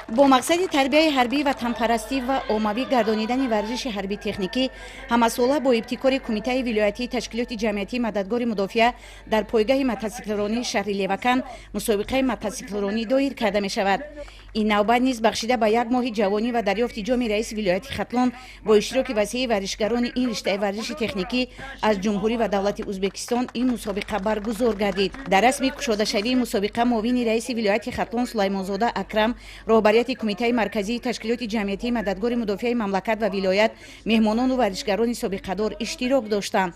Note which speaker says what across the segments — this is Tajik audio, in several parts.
Speaker 1: Бо мақсади тарбияи ҳарбӣ, ватанпарастӣ ва оммавӣ гардонидани варзиши ҳарбӣ техникӣ ҳамасола бо ибтикори Кумитаи вилоятии ташкилоти ҷамъиятии «Мададгори мудофиа» дар пойгоҳи мотосиклронии шаҳри Леваканд мусобиқаи мотосиклронӣ доир карда мешавад. Ин навбат низ бахшида ба як моҳи ҷавонӣ ва дарёфти ҷоми раиси вилояти Хатлон бо иштироки васеи варзишгарони ин риштаи варзиши техникӣ аз ҷумҳурӣ ва давлати Ӯзбекистон ин мусобиқа баргузор гардид. Дар расми кушодашавии мусобиқа муовини раиси вилояти Хатлон Сулаймонзода Акрам, роҳбарияти Кумитаи марказии ташкилоти ҷамъиятии «Мададгори мудофиаи» мамлакат ва вилоят, меҳмонону варзишгарони собиқадор иштирок доштанд.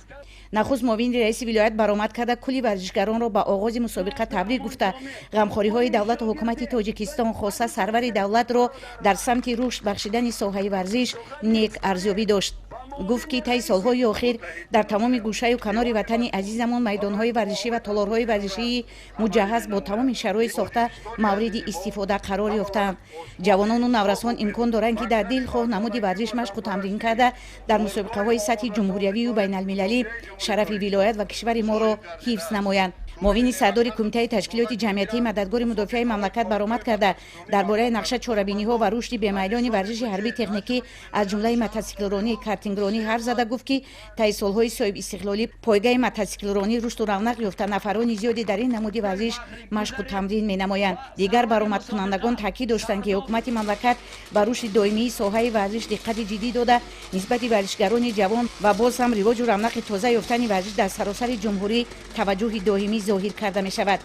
Speaker 1: Нахуст муовини раиси вилоят баромад карда, кулли варзишгаронро ба оғози мусобиқа табрик гуфта, ғамхориҳои давлату ҳукумати Тоҷикистон, хоса сарвари давлатро дар самти рушд бахшидани соҳаи варзиш нек арзёбӣ дошт. Гуфт, ки таи солҳои охир дар тамоми гӯшаю канори ватани азизамон майдонҳои варзишӣ ва толорҳои варзишии муҷаҳҳаз бо тамоми шароит сохта, мавриди истифода қарор ёфтаанд. Ҷавонону наврасон имкон доранд, ки дар дилхоҳ намуди варзиш машқу тамрин карда, дар мусобиқаҳои сатҳи ҷумҳуриявию байналмилалӣ шарафи вилоят ва кишвари моро ҳифз намоянд. Муовини сардори Кумитаи ташкилоти ҷамъиятии «Мададгори мудофиаи» мамлакат баромад карда, дар бораи нақша, чорабиниҳо ва рушди бемайлони варзиши ҳарбӣ техникӣ, аз ҷумлаи мотосиклронӣ, картингронӣ ҳарф зада, гуфт, ки таи солҳои соҳибистиқлолӣ пойгаи мотосиклронӣ рушду равнақ ёфта, нафарони зиёде дар ин намуди варзиш машқу тамрин менамоянд. Дигар баромадкунандагон таъкид доштанд, ки ҳукумати мамлакат ба рушди доимии соҳаи варзиш диққати ҷиддӣ дода, нисбати варзишгарони ҷавон ва боз ҳам ривоҷу равнақи тоза ёфтани варзиш дар саросари ҷумҳурӣ таваҷҷӯҳи доимӣ зоҳир карда мешавад.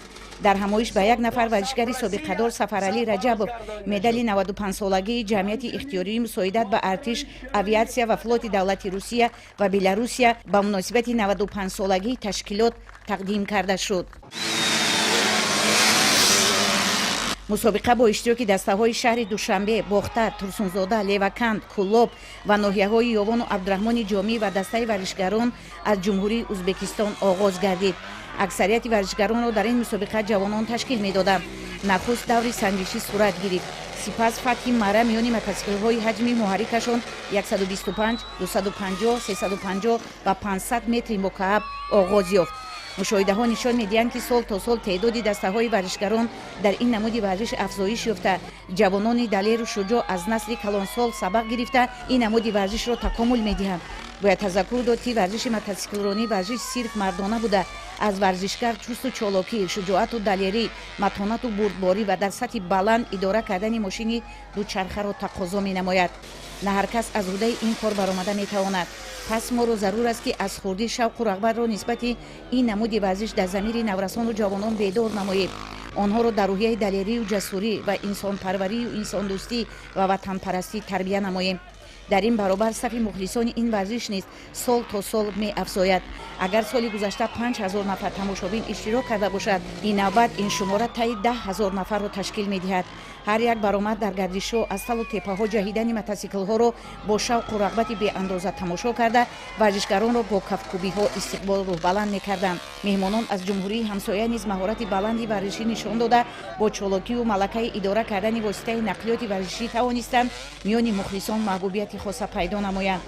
Speaker 1: Дар ҳамоиш ба як нафар варзишгари собиқадор Сафаралӣ Раҷабов медали 95-солагии ҷамъияти ихтиёрии мусоидат ба артиш, авиатсия ва флоти давлати Русия ва Беларусия ба муносибати 95-солагии ташкилот тақдим карда шуд. Мусобиқа бо иштироки дастаҳои шаҳри Душанбе, Бохтар, Турсунзода, Леваканд, Кӯлоб ва ноҳияҳои Ёвону Абдураҳмони Ҷомӣ ва дастаи варзишгарон аз ҷумҳурии Ӯзбекистон оғоз гардид. Аксарияти варзишгаронро дар ин мусобиқа ҷавонон ташкил медоданд. Нахуст даври санҷишӣ сурат гирифт, сипас фатҳи мара миёни мотосиклҳои ҳаҷми муҳаррикашон 125, 250, 350 ва 500 метри мукааб оғоз ёфт. Мушоҳидаҳо нишон медиҳанд, ки сол то сол теъдоди дастаҳои варзишгарон дар ин намуди варзиш афзоиш ёфта, ҷавонони далеру шуҷоъ аз насли калонсол сабақ гирифта, ин намуди варзишро такомул медиҳанд. Бояд тазаккур дод, ки варзиши мотосиклронӣ варзиши сирф мардона буда, аз варзишгар чусту чолокӣ, шуҷоату далерӣ, матонату бурдборӣ ва дар сатҳи баланд идора кардани мошини дучархаро тақозо менамояд. На ҳар кас аз ӯҳдаи ин кор баромада метавонад. Пас моро зарур аст, ки аз хурдӣ шавқу рағбатро нисбати ин намуди варзиш дар замири наврасону ҷавонон бедор намоем, онҳоро дар рӯҳияи далерию ҷасурӣ ва инсонпарварию инсондӯстӣ ва ватанпарастӣ тарбия намоем. Дар ин баробар сафи мухлисони ин варзиш низ сол то сол меафзояд. Агар соли гузашта 5000 нафар тамошобин иштирок карда бошад, ин навбат ин шумора таи 10 000 нафарро ташкил медиҳад. Ҳар як баромад дар гардишҳо аз талу теппаҳо ҷаҳидани мотосиклҳоро бо шавқу рағбати беандоза тамошо карда, варзишгаронро бо кафкӯбиҳо истиқбол рӯҳбаланд мекарданд. Меҳмонон аз ҷумҳурии ҳамсоя низ маҳорати баланди варзишӣ нишон дода, бо чолокию малакаи идора кардани воситаи нақлиёти варзишӣ тавонистанд миёни мухлисон маҳбубияти хоса пайдо намоянд.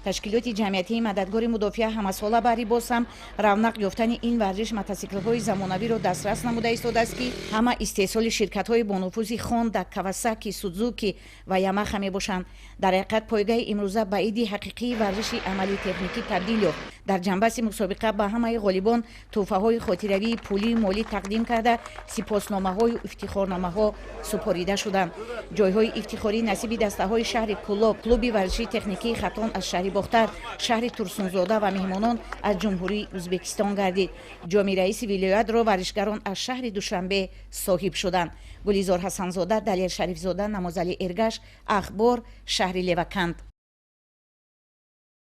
Speaker 1: Ташкилоти ҷамъиятии «Мададгори мудофиа» ҳамасола баҳри боз ҳам равнақ ёфтани ин варзиш мотосиклҳои замонавиро дастрас намуда истодааст, ки ҳама истеҳсоли ширкатҳои бонуфузи Хонда, Кавасаки, Судзуки ва Ямаха мебошанд. Дар ҳақиқат, пойгаи имрӯза ба иди ҳақиқии варзиши амалии техникӣ табдил ёфт. Дар ҷанбаси мусобиқа ба ҳамаи ғолибон тӯҳфаҳои хотиравии пулию молӣ тақдим карда, сипосномаҳою ифтихорномаҳо супорида шуданд. Ҷойҳои ифтихорӣ насиби дастаҳои шаҳри Кӯлоб, клуби варзишии техникии Хатлон аз шаҳри Бохтар, шаҳри Турсунзода ва меҳмонон аз ҷумҳурии Ӯзбекистон гардид. Ҷоми раиси вилоятро варзишгарон аз шаҳри Душанбе соҳиб шуданд. Гулизор Ҳасанзода, Далер Шарифзода, Намозалӣ Эргаш, Ахбор, шаҳри Леваканд.